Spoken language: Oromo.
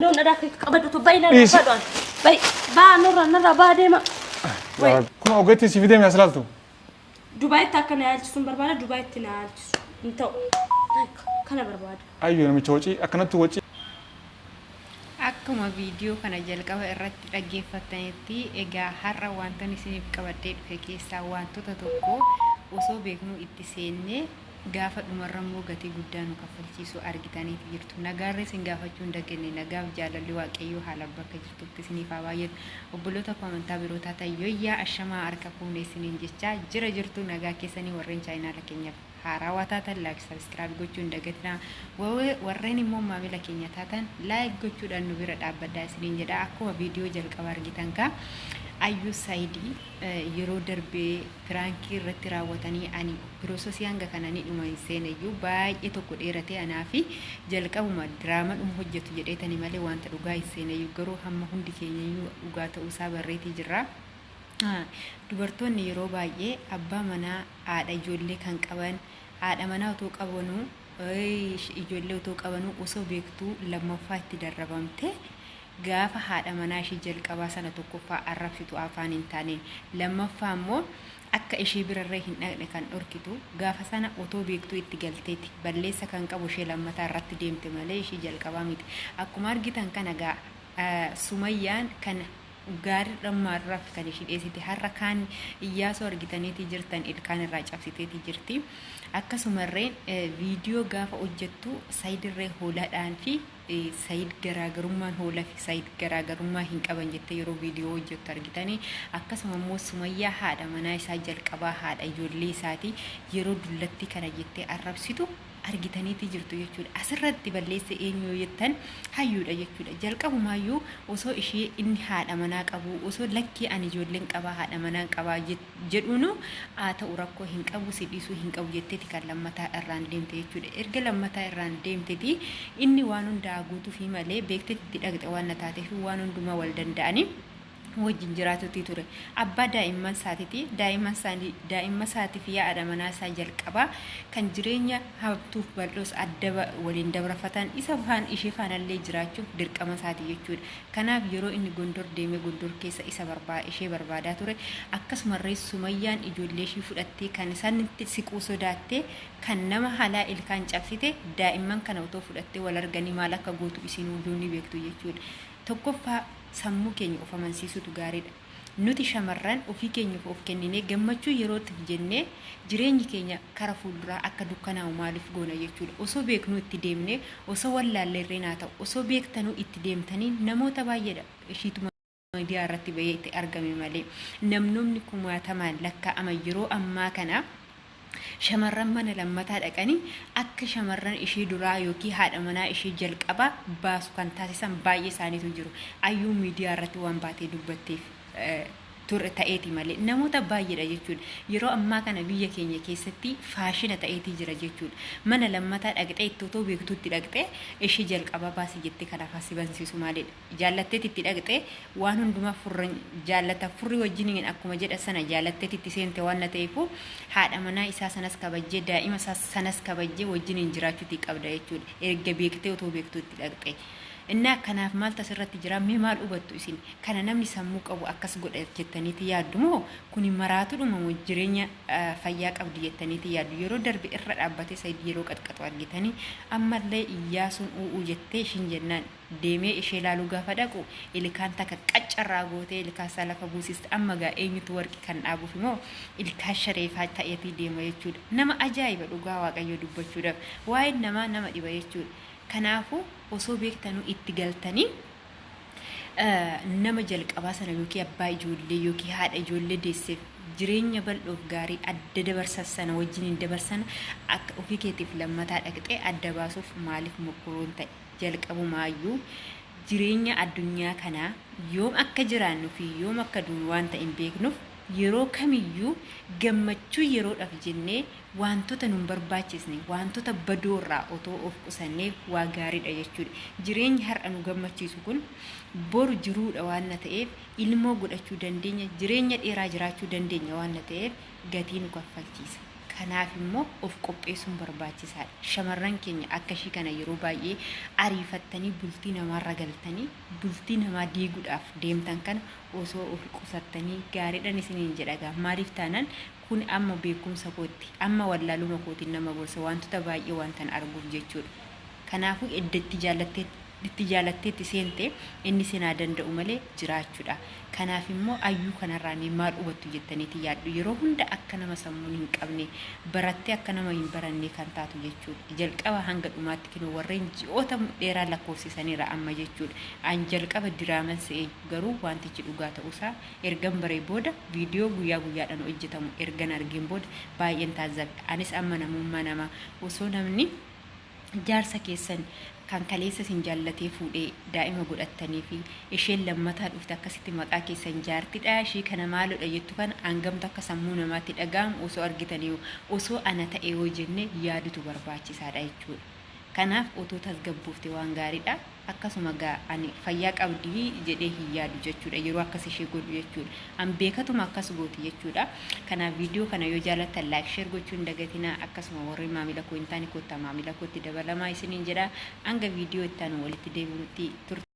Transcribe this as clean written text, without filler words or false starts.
Loon dhadaa kee qabadhu tu bayi narraa Dhiisi. badhu bayi baa nurra narraa baa deema. Yaa Rabbi. Kun ogeettiin si fidee as laaltu. Dubaayitti akka na yaalchisuun barbaada Dubaayitti na yaalchisu hin ta'u. Kana barbaada. Ayyoo namicha wacii akkanatti wacii. Akkuma viidiyoo kana jalqaba irratti dhaggeeffattanitti egaa har'a wantan isiniif qabadhee dhufe keessaa wantoota tokko osoo beeknuu itti seennee gaafa dhumarra immoo gatii guddaa nu kaffalchiisu argitaniiti jirtu. Nagaarra isin gaafachuu hin dagenne nagaaf jaalalli Waaqayyoo haala bakka jirtutti isiniif haa baay'atu. Obboloota koo amantaa biroo taatan yooyyaa ashamaa harka fuune isiniin jechaa jira jirtu nagaa keessanii warreen chaayinaala keenyaaf haarawaa taatan like subscribe gochuu hin dagatinaa. Warreen immoo maamila keenya taatan like gochuudhaan nu bira dhaabbadhaa isiniin jedha. Akkuma viidiyoo jalqaba argitan kaa Ayyuu Saayidii yeroo darbee piraankii irratti raawwatanii ani piroosesii hanga kana ni dhuma hin seeneyyuu baay'ee tokko dheeratee anaa fi jalqabuma diraama dhuma hojjetu jedheetani malee wanta dhugaa hin seeneyyuu garuu hamma hundi keenyayyuu dhugaa ta'uusaa barreetii jirra. Dubartoonni yeroo baay'ee abbaa manaa haadha ijoollee kan qaban haadha manaa otoo qabanuu ijoollee otoo qabanuu osoo beektuu lammaffaa itti darrabamte gaafa haadha manaa ishee jalqabaa sana tokkoffaa arrabsitu afaan hin taane lammaffaa immoo akka ishee birarree hin dhaqne kan dhorkitu gaafa sana otoo beektuu itti galteeti balleessa kan qabu ishee lammataa irratti deemte malee ishee jalqabaa miti. Akkuma argitan kana gaa Sumayyaan kan gaarii dhammaarraaf kan ishee dheessite har'a kaan Iyyaasuu argitaniiti jirtan ilkaan irraa cabsiteeti jirti. Akkasumarree viidiyoo gaafa hojjettu Sayidirree hoolaadhaan fi Sayid garaagarummaan hoolaa fi Sayid garaagarummaa hin qaban jettee yeroo viidiyoo hojjettu argitanii akkasuma immoo Sumayyaa haadha manaa isaa jalqabaa haadha ijoollee isaatii yeroo dullattii kana jettee arrabsitu argitaniiti jirtu jechuudha. Asirratti balleessa eenyu yoo jettan hayyuudha jechuudha. Jalqabumaayyuu osoo ishee inni haadha manaa qabu osoo lakkii ani ijoolleen qabaa haadha manaa qabaa jedhuunu haa ta'u rakkoo hin qabu si dhiisuu hin qabu jetteeti kan lammataa irraan deemte jechuudha. Erga lammataa irraan deemteti inni waan hundaa guutuufii malee beekteeti itti dhaqxe waan na taateef waan hundumaa wal danda'anii wajjin jiraatutti ture. Abbaa daa'imman isaatiiti. Daa'imman isaanii daa'imma isaatiif haadha manaa isaa jalqabaa kan jireenya habtuuf bal'oos adda waliin dabarfatan isa faan ishee faanallee jiraachuuf dirqama isaati jechuudha. Kanaaf yeroo inni Gondor deemee Gondor keessa isa barbaa ishee barbaadaa ture. Akkasumarree Sumayyaan ijoollee ishii fudhattee kan isaanitti siquu sodaattee kan nama halaa ilkaan cabsite daa'imman kana otoo fudhattee wal arganii maal akka gootu isiin hunduu ni beektu jechuudha. Tokkoffaa sammuu keenya of amansiisuutu gaariidha. Nuti shamarran ofii keenyaaf of kenninee gammachuu yerootiif jennee jireenyi keenya kara fuulduraa akka dukkanaa'u maaliif goona jechuudha. Osoo beeknuu itti deemnee osoo wallaalleerreen haa ta'u osoo beektanuu itti deemtanii namoota baay'eedha ishiituma miidiyaa irratti bahee itti argame malee namnoonni kumaatamaan lakkaa'aman yeroo ammaa kana shamarran mana lammataa dhaqanii akka shamarran ishee duraa yookiin haadha manaa ishee jalqabaa baasu kan taasisan baay'ee isaaniitu jiru. Ayyuu miidiyaa irratti waan baatee dubbatteef ture ta'eeti malee namoota baay'eedha jechuudha. Yeroo ammaa kana biyya keenya keessatti faashina ta'eetii jira jechuudha. Mana lammataa dhaqxee itti otoo beektuutti dhaqxee ishee jalqabaa baasi jettee kanaaf asi bansiisu maalidha? Jaallatteet itti dhaqxe waan hundumaa furran jaallata furri wajjiniin akkuma jedha sana jaallatteet itti seente waan na ta'eefu haadha manaa isaa sanas kabajjee daa'ima isaa sanas kabajjee wajjiniin jiraachuutii qabda jechuudha. Erga beektee otoo beektuu itti dhaqxe. Innaa kanaaf maaltu asirratti jira mee maal hubattu isin kana namni sammuu qabu akkas godha jettaniiti yaaddu moo kuni maraatudhuma moo jireenya fayyaa qabdi jettaniiti yaaddu yeroo darbe irra dhaabbatee Sayid yeroo qaxqaxu argitanii ammallee Iyyaasuun u'uu jettee ishiin jennaan deemee ishee laaluu gaafa dhaqu ilkaan takka qaccarraa gootee ilkaan isaa lafa buusiste amma gaa eenyutu warqi kan dhaabuuf immoo ilkaan shareefaa ta'eetii deema jechuudha. Nama ajaa'iba dhugaa Waaqayyoo dubbachuudhaaf waa'een namaa nama dhiba jechuudha. Kanaafuu osoo beektanuu itti galtanii nama jalqabaa sana yookiin abbaa ijoollee yookiin haadha ijoollee deesseef jireenya bal'oof gaarii adda dabarsan sana wajjiniin dabarsan akka ofii keetiif lammataa dhaqxee adda baasuuf maaliif mokkoruun ta'e? Jalqabumaayyuu jireenya addunyaa kanaa yoom akka jiraannu fi yoom akka duunu waan ta'e hin beeknuuf yeroo kamiyyuu gammachuu yeroodhaaf jennee waantota nun barbaachisne waantota badoo irraa otoo of qusannee waa gaariidha jechuudha. Jireenyi har'a nu gammachiisu kun boru jiruudha waan na ta'eef ilmoo godhachuu dandeenya jireenya dheeraa jiraachuu dandeenya waan na ta'eef gatii nu kaffalchiisa. Kanaaf immoo of qopheessuun barbaachisaadha. Shamarran keenya akka ishii kana yeroo baay'ee ariifattanii bultii namaarra galtanii bultii namaa diiguudhaaf deemtan kana osoo of qusattanii gaariidhaan isiniin jedha gaa. Maaliif taanaan kun amma beekumsa kootti amma wallaaluma kootiin nama gorsa wantoota baay'ee wantan arguuf jechuudha. Kanaafuu edda itti jaallattee itti jaalatteetti seente inni sinaa danda'u malee jiraachuudha. Kanaaf immoo ayyuu kanarraa mee maal hubattu jettaniiti yaaddu yeroo hunda akka nama sammuun hin qabne barattee akka nama hin baranne kan taatu jechuudha. Jalqaba hanga dhumaatti kinoo warreen ji'oota dheeraa lakkoofsisaniira amma jechuudha. An jalqaba diraaman se'e garuu wantichi dhugaa ta'uusaa ergan baree booda viidiyoo guyyaa guyyaadhaan hojjetamu ergan argeen booda baay'een taazzabe. Anis amma namummaa namaa osoo namni jaarsa keessan kan kaleessa isin jaallatee fuudhee daa'ima godhattanii fi isheen lammataa dhufte akkasitti maqaa keessan jaartidha ishee kana maalodha jettu kana hangamtu akka sammuu namaatti dhaga'amu osoo argitanii osoo ana ta'e yoo jenne yaadutu barbaachisaadha jechuudha. Kanaaf otoo tasgabboofte waan gaariidha. Akkasuma gaa ani fayyaa qabdii jedhee hin yaadu jechuudha. Yeroo akkas ishee godhu jechuudha. An beekatuma akkas gooti jechuudha. Kanaaf viidiyoo kana yoo jaallattan like share gochuu hin dagatinaa. Akkasuma warri maamila koo hin taane kottaa maamila kootti dabalamaa isiniin jedha. Hanga viidiyoo itti aanu walitti deebinutti turte.